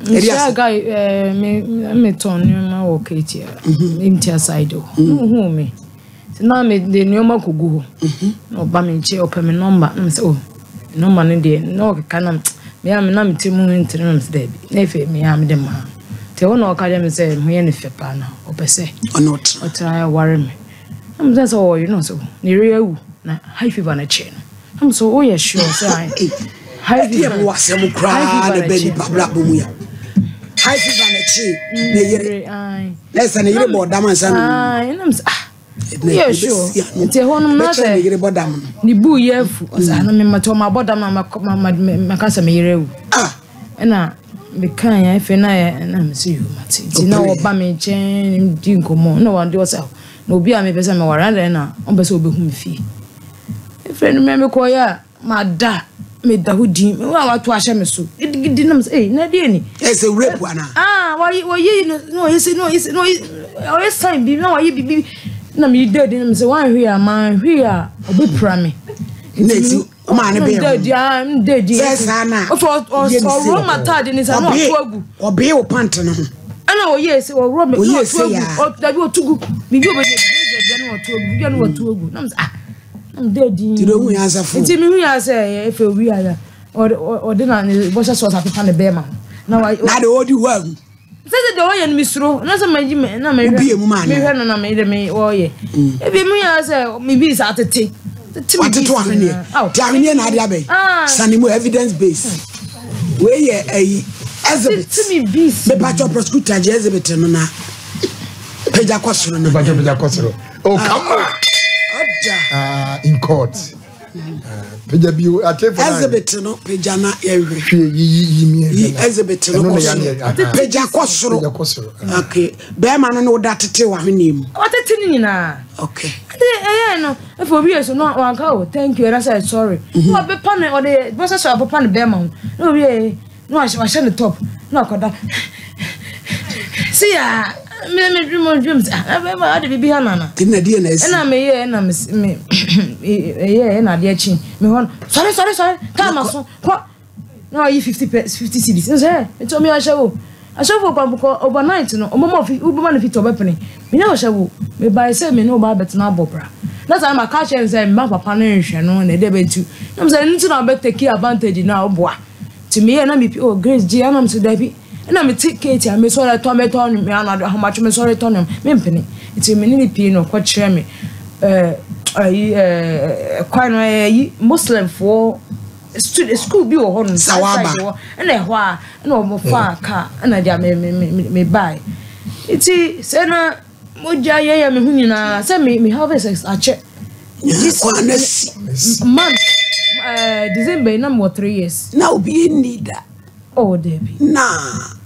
Mehyia guy ɛɛ me metɔn nneɛma wɔ Ketia Ntia side hɔ. Ohuu me. Nti na me de nneɛma kɔgu hɔ. Na ɔba me nkyɛn ɔpɛ me nɔmba na me sɛ oh nɔmba no deɛ na ɔkeka na me a me na me ti mu ntene na me sɛ daabi. Na afei me a mede maa no. Nti ɛhɔ na ɔka kyerɛ me sɛ me ho yɛ no fɛ paa na ɔpɛ sɛ ɔtra ware me. Na me sɛ ɔwɔ yere na ɔsɛ ne yere awu na high fever no kyee no. Na me sɛ woyɛ sure sɛ ae high fever. Ɛdeɛ mu asɛm koraa na ɛbɛ nipa abrabɔ mu ya. High fever na kyee ne yere. Na ɛsɛ ne yere bɔ dam ansa na owu. Na me sɛ ah woyɛ sure. Nti ɛhɔ nom na sɛ ne yere bɔ dam no. Ne bu yɛ afu. Ɔsɛ ano me mɛtɔ ma bɔ dam na maka sɛ me yere awu. Ah. Ɛna mekaa yɛn afei na yɛ na me sɛ yoo mate. Nti na ɔba me nkyɛn di nkɔmmɔ na wɔde ɔsɛ na obi a mepɛ sɛ meware adɛn na ɔmpɛ sɛ ɔbɛhu me fie. Mefrɛ no mɛ mekɔeɛ a mada meda hɔ din me a wato ahyɛ me so gidigidi na mesɛ ei na ɛdeɛ ni. Ɛsɛ rape anaa? Ah wɔyɛ wɔyɛ no na wɔyɛ sɛ na wɔyɛ sɛ na wɔyɛ ɔyɛ sign bi na wɔyɛ bibi na meyi da adi na mesɛ wanhwee a manhwee a ɔbɛpira me. Na eti ɔmaa ne bɛn ho. Sɛ saa na yɛ ne se ɔworɔ m'ataade ne nsa na ɔto agu. Ɔbee wo pant no ho. Ɛna ɔyɛ sɛ ɔworɔ me na ɔto agu. Dabi ɔto gu. Biribi ɔbɛyɛ blazer deɛ na ɔto agu. Biribi na ɔto agu. Na mo sɛ ah na mo da adi. Ti de ohun yɛ asafo. Nti mi hu yɛ sɛ efe owi ayɛ ɔde ɔde na ne bɔhyɛ sɔs apepa ne bɛɛma ho. Na wa na de ɔdi hɔ ahu. Sɛ sɛ deɛ ɔyɛ no mesuro na sɛ magyi me na mehwɛ Wobie mu maa no. mehwɛ no na me de me ɔyɛ ebi mu yɛ sɛ me bi sa atete tete me Watete bi ahweneɛ. Aw. Te ahweneɛ na ade abɛn. Ah. Sane mu evidence base. Wei yɛ ayi exhibit. Tete me bi si. Mepatwɔ prosecutor gye exhibit no na pagya kɔ soro no. Pagya pagya kɔ soro. Oh, come on. Ɔda. Ah, in court. Pagya bio atefo na. Exhibit no pagya na yɛhwɛ. Hwɛ yi yi yi mi. Yi exhibit no kɔ soro. Pagya kɔ soro. Pagya kɔ soro. Okay. Bɛrima no na ɔda tete w'ahweneɛ mu. Ɔtete ne nyinaa. Okay. Ɛde ɛyɛ no efe obi yɛ so no wanka o thank you ɛna sɛ sorry. Na ɔbɛpa ne ɔde bɔsɛ sɛ ɔbɛpa ne bɛrima ho. Na obi yɛ Na wahyɛ wahyɛ ne top na wakɔda. Si ya me me dwem mo dwem sɛ ah bɛma ade biribi ha nana. Ɛna deɛ na asi. Ɛna me yɛ ɛna me me yɛ ɛna adeɛ kyi me hɔ no sɔre sɔre sɔre kaa ma so kɔ na wayi 50 pɛ 50 cedis nsɛ ɛ nti ɔmo ahyɛ wo asɔfo kɔ kɔ overnight no ɔmo ma ofi wobɛma no 50 ɔbɛpene menya ɔhyɛ wo mebae sɛ me ne wo ba abɛtena abɔ bra na saa ma ka kyerɛ no sɛ mma papa no nhwɛ no na ɛdɛ bɛnti na mesɛ ɛno nti na wobɛ take advantage na woboa Nti meyɛɛ na mepi oh Grace gye ɛna mesɛ dabi ɛna mete Kate a mesɔre tɔ metɔ me anadwo ahomakye mesɔre tɔ nneɛma mempene nti me ne ne pii na ɔkɔ kyerɛ me ɛɛ ayi ɛɛ kwan no ɛyi Muslimfoɔ student school bi wɔ hɔ nom saa side hɔ ɛna ɛhɔ a ɛna wɔn fa kaa ɛna deɛ me me me me bae nti sɛ na. Mogya yɛ yɛ me ho nyinaa sɛ me me have sex akyɛ. This month uh, December na mewɔ 3 years. Na obi nni da. Oh Debbie. Na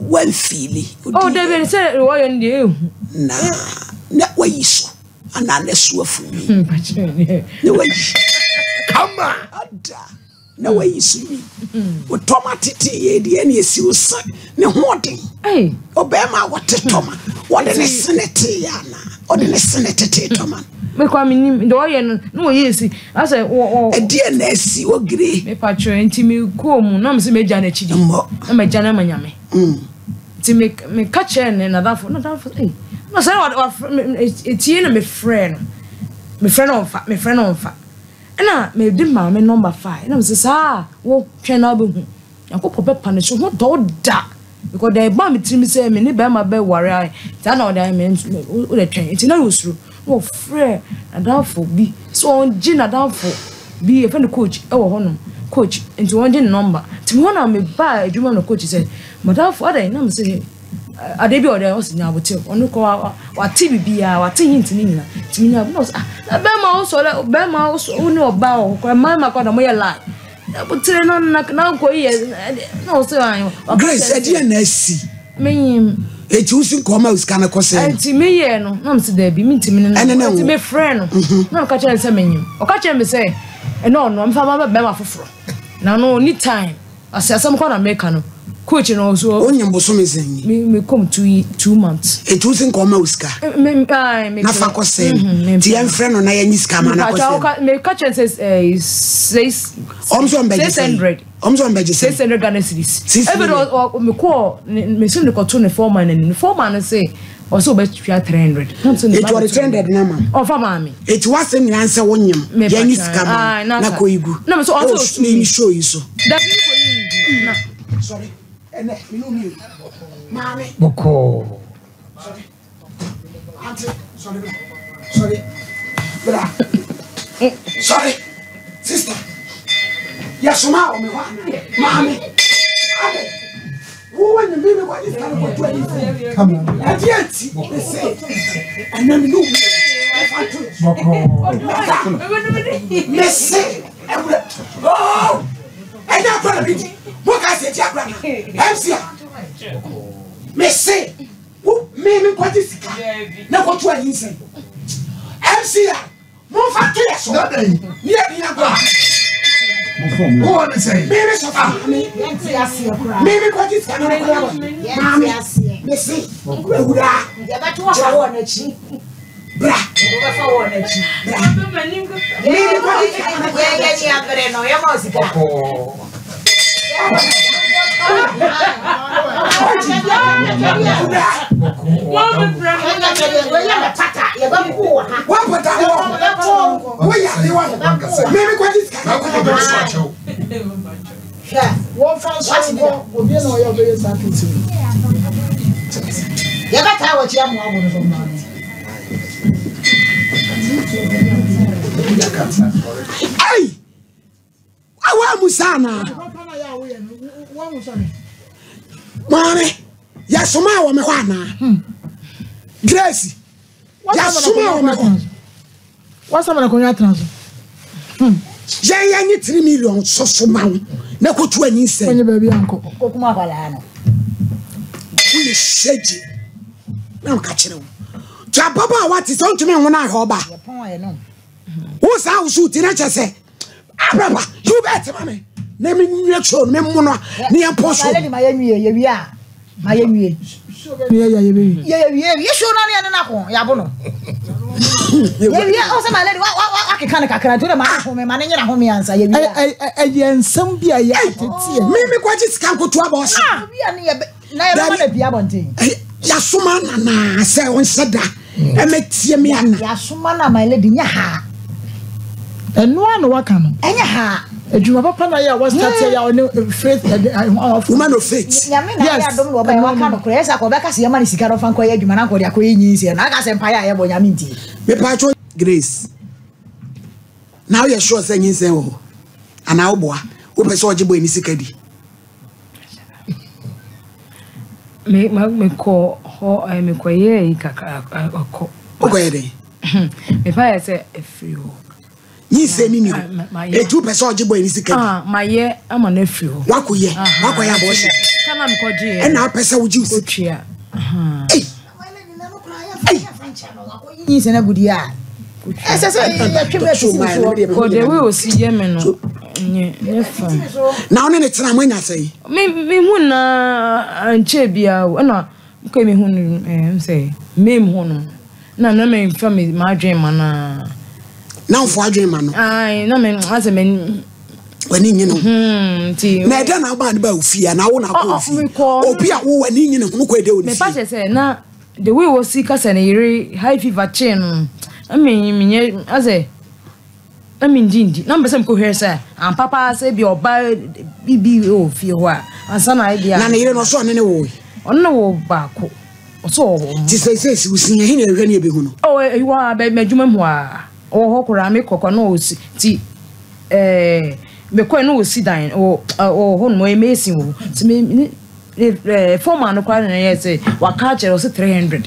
wamfili. Oh Debbie sɛ wɔyɛ no deɛ ehu. Na na wayi so anaa na so afu mi. Na wayi. Kama. Ada. Na wayi so nwi. Wo tɔma tete yɛ deɛ na esi wo se ne ho ɔden. Ɔbɛrima a wɔte tɔma wɔde ne sene te yɛ ana ɔde ne sene tete tɔma. Mekɔ a menim deɛ ɔyɛ no na ɔyɛ esi asɛ wɔ wɔ. Ɛdeɛ na esi ogire. Mepa kyerɛ nti me kɔɔ mu na mesɛ megya n'akyi di. Na magya no ama nyame. Nti me meka kyerɛ ne nadamfo nadamfo ei na sɛ wafrɛ etie na mefrɛ no mefrɛ no ɔmfa mefrɛ no ɔmfa. Ɛna mede maame nɔmba fae ɛna mese saa wo twɛn na wobɛhu Nyankopɔn bɛ punish wo ho dɔ wo da because deɛ ɛbaa me tirim sɛ me ne bɛrima bɛ ware ayɛ saa na ɔde ayɛ me wo de twɛn nti na ɔsuro na ɔfrɛ nadamfo bi sɛ ɔngye nadamfo bi yɛfrɛ no coach ɛwɔ hɔnom coach nti ɔngye ne nɔmba nti me hɔ na mebaa adwuma no coach sɛ madamfo adɛn na mese Adeɛ bi a ɔde ɔsi nya abotew ɔno kɔ wa wate biribiara wate hint ne nyina tumi nya na ɔsi ah na bɛrima wo sɔrɔ bɛrima wo sɔ wo ne ɔbaa wɔ hɔ kora mmarima kora na mo yɛ lie abotere na na na nkɔ yi yɛ na ɔsi ayi. Grace ɛdeɛ na asi. Menyim. Eti wo si nkɔɔ ma sika no kɔ sɛn. Eti me yɛ no na mesi daabi mi ntumi ne no. Ɛne ne wo. Eti me frɛ no na ɔka kyerɛ no sɛ menyim ɔka kyerɛ me sɛ ɛna ɔno ɔmfa ma bɛrima foforɔ na no ni time. Ɔse asɛm kɔ na meka no. Coach no ɔso. Wonyim bosome sɛn ni? Me me kɔm 2 months. Eti wo se nka ɔma wo sika? Me me me. Na fa kɔ sɛn. Ti yɛn frɛ no na yɛn nyi sika ma na kɔ sɛn. Me ka kyɛn sɛ eh 6 Ɔm sɛ ɔmbɛgye sɛn. 600. Ɔm sɛ ɔmbɛgye sɛn. 600 Ghana cedis. 6 million. Ebi ɔ me kɔ me se me kɔto ne foreman n'anim. Ne foreman no se ɔsɛ ɔbɛtua 300. Eti ɔde 300 na ma. Ɔfa maa me. Eti w'asɛm nyinaa nsɛ wo nyem. Yɛn nyi sika ma na kɔ yi gu. Na me so ɔsɛ ɔsu. Ne show yi so. Dabi kɔ yi ngu na. Sorry. Ɛnɛ me no mi. Maame. Bɔkɔɔ. Sorry. Auntie, sorry bra. Sorry. Bra. Sorry. Sister. Yɛsoma wɔ me hɔ ana? Maame. Ade. Wo wɔ ne mimi kɔ gye sika no kɔto ayi sɛ. Ɛde anti me se. Ɛnɛ me no mi. Ɛfa to. Bɔkɔɔ. Me se. Ɛwura. Oh! Ɛnyɛ akora na bi di. Mo ka se ti akora na. MC a. Me se. Wo me me nkɔgye sika na kɔtu ayinsɛn. MC a momfa to yɛ so. Ne yɛ di agorɔ. Wowɔ ne sɛn? Me me sɔfo maame. Me me kɔgye sika na kɔyɛ wɔ. Maame me se awura. Yɛbɛto wɔ n'akyi. Bra. Bra. Me me kɔgye sika na kɔyɛ. Yɛyɛ ni abere no yɛma wo sika. Yɛbɛtaa wɔkyi amoa bo no so mmaa no. Hey! Awa mu saa naa. Maame, yɛsoma wɔ me hɔ anaa? Hmm. Grace, yɛsoma wɔ me hɔ. Wasama na kɔnwa atena so. Hmm. Yɛn yɛn nye 3 million soso ma wo na kotu anyi nsɛm. Wɔnyɛ baabi ankɔ. Kokuma akwadaa no. Woyɛ hyɛgye na ɔka kyerɛ wo. Nti ababaawa te sɛ ɔntumi nwona ahwɛ ɔba. Wo saa wo so ti na kyɛ sɛ Abraba, you bet ma me. Na me nwie show no, me mono ne yɛn pɔ show. Ma yɛ nwie, yɛ wie a. Ma yɛ nwie. Ne yɛ yɛ yɛ bɛ wie. Yɛ yɛ wie, yɛ show no ne yɛ ne na ko, yɛ abo no. Yɛ wie, o sɛ my lady, wa wa wa keka ne kakra, nti o de ma ne home, ma ne nyina home ansa, yɛ wie a. Ɛyɛ nsɛm bi a yɛ ateteɛ. Me me kɔgye sika nkoto abɔ ɔse. Ah, wie a ne yɛ bɛ. Na yɛbɛma no apue abɔnten. Yɛasoma no anaa sɛ ɔnhyɛ da mmɛtie me ana? Yɛasoma no ama lady nyɛ haa. Ɛno ara na waka no. Ɛnyɛ haa. Adwuma papa na yɛ a wɔstart yɛ a ɔne faith ɛde ahofo. Woman of faith. Nyame na ayɛ adom na ɔbɛyɛ waka no korɛ. Ɛsɛ akɔ ɔbɛka sɛ yɛma no sika na ɔfa nkɔyɛ adwuma na nkɔ de akɔyɛ nyinsɛn no. Aka sɛ mpaeɛ a yɛbɔ Nyame ntie. Mepatwo Grace. Na woyɛ sure sɛ nyinsɛn wɔ hɔ? Anaa woboa? Wopɛ sɛ ɔgye boy ne sika di? Me ma mekɔ hɔ eh, mekɔyɛɛ yi kakra ɛkɔ. Wokɔyɛ dɛn? Mefa yɛ sɛ ɛfiri hɔ. Nyinsɛn ni ni hɔ. Eti wopɛ sɛ ɔgye boy ne sika di? Ah, mayɛ ama no afiri hɔ. Wakɔyɛ, wakɔyɛ abɔɔhyɛ. Sika na mekɔgye yɛ. Ɛna apɛ sɛ wogye wo sika. Kɔtua. Ei! Nyinsɛn agudeɛ a ɛsɛ sɛ yɛtwe bɛ sisi soɔ. Kɔ the way osi yɛ me no nyɛ nyɛ fine. Na wo ne ne tena mo anya sɛn? Me me hu na ankyɛ biara o ɛna mekɔ me hu no ɛɛ sɛ mem hɔ no na na me nfa me m'adwene ma na. Na nfo adwene ma no. Ayi na me asɛ me. W'ani nye ne ho. Hmm, nti. Na ɛdɛ na ɔbaa ne ba ofie anaa wo na akɔ ofie. Obi a wo w'ani nye ne ho no kɔ ɛdɛ wɔ ne fie. Mepa kyɛ sɛ na The way wɔsi ka sɛ ne yere high fever kyee no na me menyɛ asɛ na mengye ndi na mepɛ sɛ mekɔhwɛ sɛ ampa paa sɛ bi ɔba bi bi wɔ fie hɔ a ansa na ebi a. Na ne yere no ɔsɛ ɔne ne woe? Ɔne ne wo baako ɔsɛ ɔwɔ hɔ. Nti sɛ sɛ si ɛhe na ɛhwɛ ne ɛbɛhu no? Oh ɛwɔ a bɛ m'adwuma mu hɔ a ɔwɔ hɔ koraa mekɔ kɔ na ɔsi nti ɛɛ mekɔɛ na ɔsi dan wɔ ɔwɔ hɔ nom ɔyɛ mason wɔ hɔ nti me Ne foreman no koraa na ɛyɛ sɛ waka akyerɛ ɔsɛ 300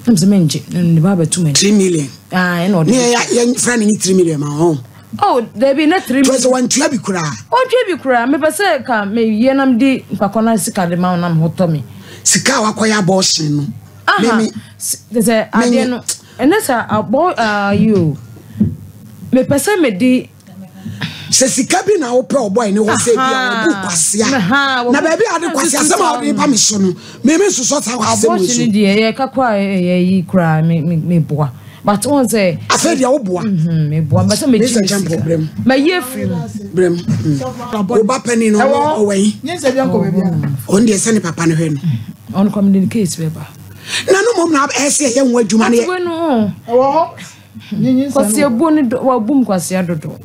na mesɛ mengye na ne ba bɛto m'ani 3 million ah ɛna ɔde ne yɛ yɛ frɛ ne 3 million ma ho oh dabi na 3 million sɛ wantua bi koraa ɔntua bi koraa mepɛ sɛ ka meyɛ na mede mpakɔ na sika de ma na me ho tɔ me sika a wakɔyɛ abortion no aha sɛ adeɛ no ɛnɛ sɛ abɔ ayi o mepɛ sɛ mede. Sɛ sika bi na wopɛ ɔbɔe ne hɔ sɛ bi a wɔbu kwasea. Na baabi a ade kwasea asɛm a wode ba me so no, me me nsosɔ saa asɛm wei so. Abortion deɛ yɛka koraa ɛyɛ yi koraa me me me boa. But wɔn sɛ. Afei deɛ woboa. Mhm, me boa. Mbɛ sɛ me gyi me sika. Ma yi efiri mu. Brem. Wo ba panin no ɔwɔ ɔwɔ yi. Ɔno deɛ sɛ ne papa no hwɛ no. Ɔno kɔ me de case bɛba. Na no mom na ɛsɛ ɛyɛ ho adwuma no yɛ. Atiwe no. Ɛwɔ hɔ. Kwasi ebu ne do wabu mu kwasi adodo.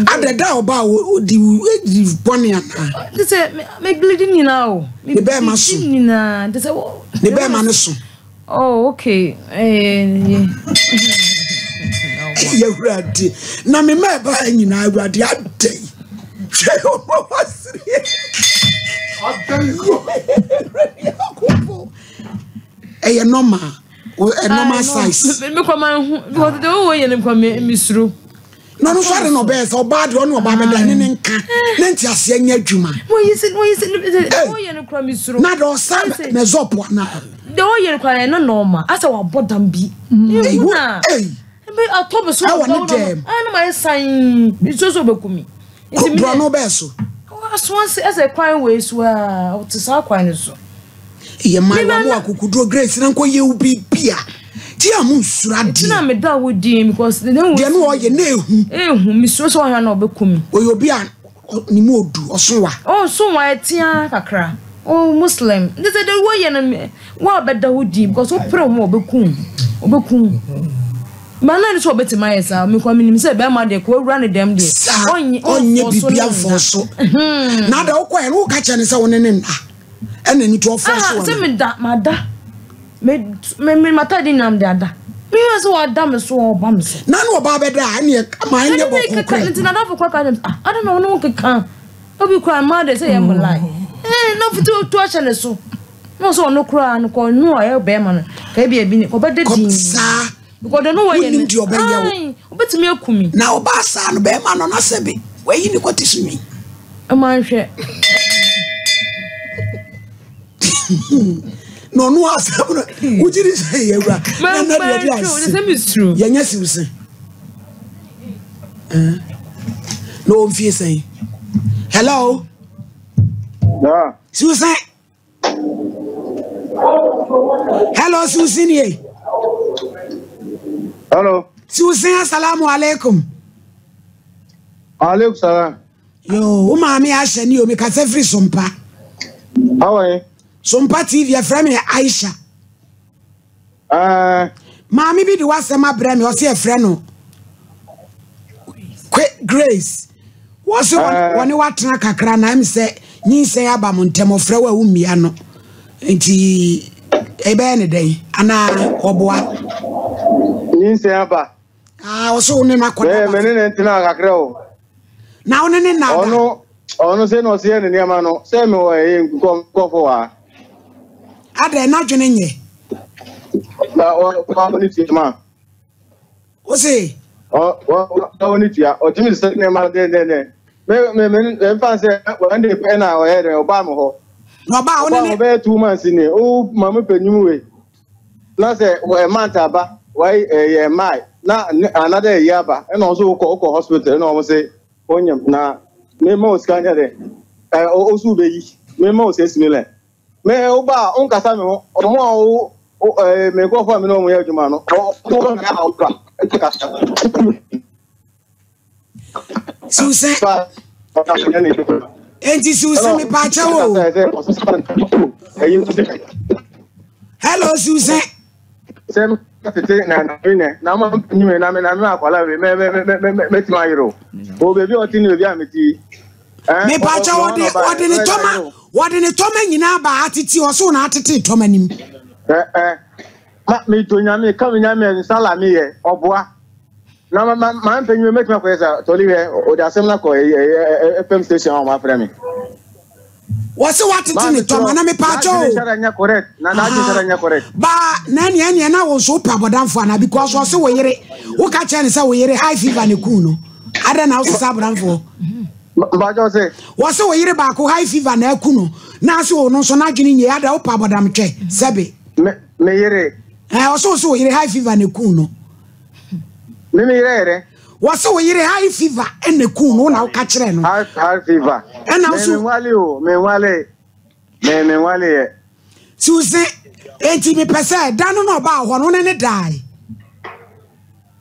Adada ɔba a odi edi bɔne anaa. Te sɛ me bleed nyinaa o. Ne bɛɛma so. Nyinaa te sɛ. Ne bɛɛma no so. Oh okay. Eh. Yɛwurade na me mma ɛba ha nyinaa awurade adɛn hwɛ ɔmo wasere. Ɛyɛ normal. Normal size. Me kɔ ma hu because the way yɛ no kɔ me me suro. Na ɔno nso ade na ɔbɛyɛ sɛ ɔbaa deɛ ɔne ɔbaa bɛda ne ne nka ne nte aseɛ nyɛ adwuma. Wɔyi sɛ wɔyi sɛ wɔyɛ no kura mi suro. Na de ɔsa mɛzɔpo ana. De ɔyɛ no kura yɛ no nɔɔma asɛ wabɔ dam bi. Ehu na ebe atɔ bi so ɛwɔ ne dɛm. Ɛna ma yɛ san nsuo so ɔbɛku mi. Borɔno bɛɛ so. Aso ase ɛsɛ kwan wei so a ɔte saa kwan no so. Yɛ mmaayewa mo akokuduro Grace na nkɔ yɛ wo biribi a ti a mo nsuro adeɛ. Ti na me da wo din because ne ho. Deɛ no ɔyɛ na ehu. Ehu mi suro sɛ ɔhwɛ na ɔbɛku mi. Ɔyɛ obi a ne mu odu ɔso wa. Ɔso wa ɛtea kakra. Oh Muslim nti sɛ de wɔyɛ no wo a bɛda wo din because wo pere ho ɔbɛku ɔbɛku. Ma na ne sɛ ɔbɛtumi ayɛ saa mekɔ menim sɛ bɛrima deɛ kɔ awura ne dɛm deɛ ɔnyɛ biribi afɔ so. Na da wokɔ yɛ no woka kyerɛ ne sɛ wo ne ne nna. ɛna ni to ɔfɔ so sɛ meda mada me me me matade nyinaa mede ada mehwɛ sɛ wada me so ɔba me so na ne ɔba bɛda a ɛneɛ ma ɛnyɛ bɔkɔ korɛ nti nadafo kɔ ka ah ada na ɔne wo keka obi kora mmaa de sɛ yɛ mo lie eh na fiti to ahyɛ ne so na ɔsɛ ɔno koraa no kɔ no a ɛyɛ bɛrima no ka ebi ebi ne ɔbɛda din saa Because ɔno wɔyɛ no. Wonim deɛ ɔbɛyɛ wo. Wobɛtumi aku me. Na ɔbaa saa no bɛrima no na sɛbe wayi ne kɔte so nwi. Ɛma nhwɛ. Na ɔno asɛm no wogye di sɛ yɛ awura. Na na deɛ de ase. Yɛnyɛ siw se. Na ɔmfie sɛn. Hello. Yeah. Siw se. Hello, Susan ye. Hello. Susan, assalamu alaikum. Alaikum salam. Yo, wo maame ahyɛ ne omi kasa firi Sompa. How are you? Sompa TV, ɛfrɛ me Aisha. Maame bi de w'asɛm abrɛ me, ɔse ɛfrɛ no Grace. Wɔse wɔne watena kakra na ɛm sɛ nyinsɛn aba mo ntɛm ɔfrɛ wo a wommia no. Nti ɛbɛyɛ ne dɛn anaa ɔboa? Nyinsɛn aba. Ah, ɔse wo ne no akɔda. Mɛ ne ne ntena kakra o. Na wo ne ne nna ada. Ɔno ɔno sɛ na ɔsɛ yɛ ne nneɛma no sɛ me wɔ ɛyɛ nkɔfo wɔ ha. Adɛn n'adwene nyɛ. Na ɔwɔ ne tua ma. O se. Ɔwɔ ne tua ɔtumi sɛ nneɛma dɛndɛndɛn. Me me me mfa sɛ wɔn de pɛ na ɔyɛ dɛ ɔbaa me hɔ. Na ɔbaa wo ne ne. Ɔbaa bɛyɛ 2 months ni o maame panyin wei. Na sɛ ɛ month aba wai ɛyɛ mmaa na another ɛyɛ aba ɛna ɔnso wokɔ wokɔ hospital ɛna wɔn se onyam na me ma osika nyɛ dɛ ɛ osu bɛyi me ma o 6 million me wo ba a wonkasa me ho ɔmo a wo ɛɛ me nkurɔfoɔ a me ne wɔn yɛ adwuma no ɔmo na a woba ɛkyɛ kasa. Susan. Enti Susan mi pa kyɛ wo. Hello Susan. Sɛ tete na na mi nɛ na ma nyi mi na mi na mi akɔla mi mɛ mɛ mɛ mɛ mɛ ti ma yɛrɛ o. O beebi a ɔte ni beebi a mi ti. Mi pa kyɛ wɔde wɔde ne tɔma wɔde ne tɔma nyinaa ba atete ɔso na atete tɔma nim. Ɛ ɛ ma mi to nyame ka mi nyame nsala mi yɛ ɔboa. Na ma ma ma mpanyin mi mɛtumi akɔyɛ sa tɔli hwɛ ɔde asɛm no akɔ ɛyɛ ɛyɛ FM station a wɔn afrɛ me. Wɔsi watete ne tɔma na mepa akyɛ o. Baa na ɛneɛ ɛneɛ na wo nso wopɛ abɔdamfo anaa because ɔse wo yere woka kyerɛ ne sɛ wo yere high fever ne kuu no adɛn na wosesa abɔdamfoɔ. Wɔse wo yere baako high fever na aku no na ase wo no nso n'adwene nyɛ adɛn wopɛ abɔdamtwɛ sɛbe. Me yere. Ɛɛ ɔse wo se wo yere high fever ne kuu no. Me me yere yere. Wɔse wo yere high fever ɛna kuu no wo na woka kyerɛ no. High high fever. Ɛna wo so. Me menwale o menwale me menwale yɛ. Suze enti mepɛ sɛ da no na ɔbaa hɔ no wo ne ne dae.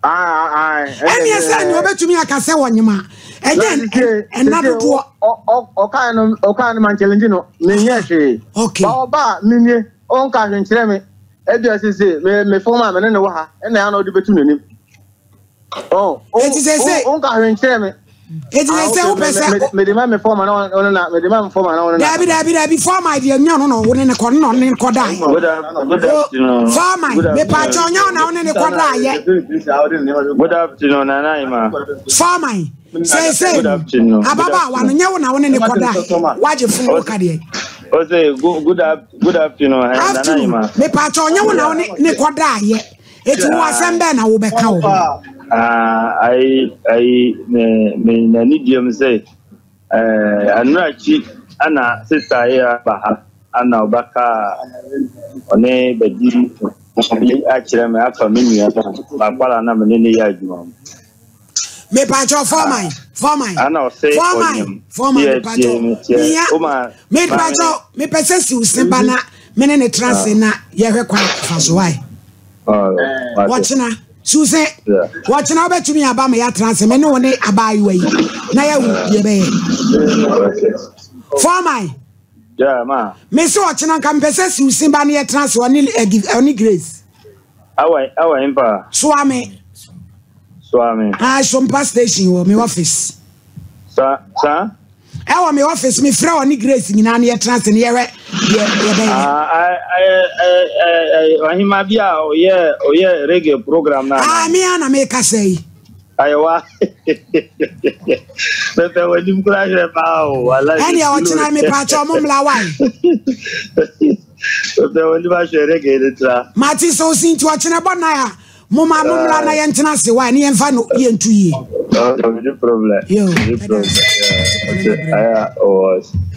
Ɛneɛ sɛ nea ɔbɛtumi aka sɛ wɔnyem a ɛnyɛ ɛna dodoɔ. Ɔkae no ɔkae no mankyɛlɛngye no menyɛ hwee. Okay. Ba ɔba a menye ɔnka hwee nkyerɛ me ebia sese me me fɔm a me ne ne wɔ ha ɛna ɛna ɔde bɛtu n'anim. Oh, Eti sɛ sɛ. Wonka hwee nkyerɛ me. Eti sɛ sɛ wopɛ sɛ. Mede ma me fɔm na ɔne na mede ma me fɔm na ɔne na. Dabi dabi dabi fɔm deɛ nyɛ ɔno na ɔne ne kɔ ne na ɔne ne kɔ daeɛ. Fɔm mepa kyɛ ɔnyɛ ɔna ɔne ne kɔ daeɛ. Good afternoon Nana Ima. Fɔm sɛ sɛ ababaawa no nyɛ wo na ɔne ne kɔ daeɛ wagye fon wo ka deɛ. Ose good good afternoon Nana Ima. Mepa kyɛ ɔnyɛ wo na ɔne ne kɔ daeɛ. Eti wo asɛm bɛn na wobɛka wɔ ho? Ayi ayi me me n'ani gye mu sɛ ɛɛ anura akyi ana sista yi aba ha ana ɔbɛka ɔne bɛdi bi akyerɛ me afa me nua no makwara na me ne ne yɛ adwuma mu. Mepatwɔ fɔman fɔman ana ɔsɛ fɔman fɔman mepatwɔ mia mepatwɔ mepɛ sɛ siw se ba na me ne ne tra se na yɛhwɛ kwan fa so wae. Wɔkyena siw se wɔkyena wobɛtumi aba ma yɛatra se me ne wo ne abaayewa yi na yɛahu deɛ ɛbɛyɛ. Fɔman me se ɔkyena nka mepɛ sɛ siw se ba na yɛtra se ɔne Grace. Awa awa hempa. Soame. Soame. Ah, Sompa station wɔ me office. Sa sa. Ɛwɔ me office me frɛ ɔne Grace nyinaa ne yɛtena ase ne yɛhwɛ yɛ yɛbɛyɛ. Ah, ɔhema bi a ɔyɛ ɔyɛ reggae program na. Ah, me a na me kasa yi. Ayewa. Pɛpɛ w'anim kura hwɛ paa o. Ɛnea ɔkyena me paa kyɛ ɔmo mmla wae. Pɛpɛ w'anim ahwɛ reggae ne tra. Mate sɛ osi nti ɔkyena bɔ nan a moma mommra na yɛntena ase wae ne yɛmfa no yɛntu yie. No problem. Yo, No problem. Yeah.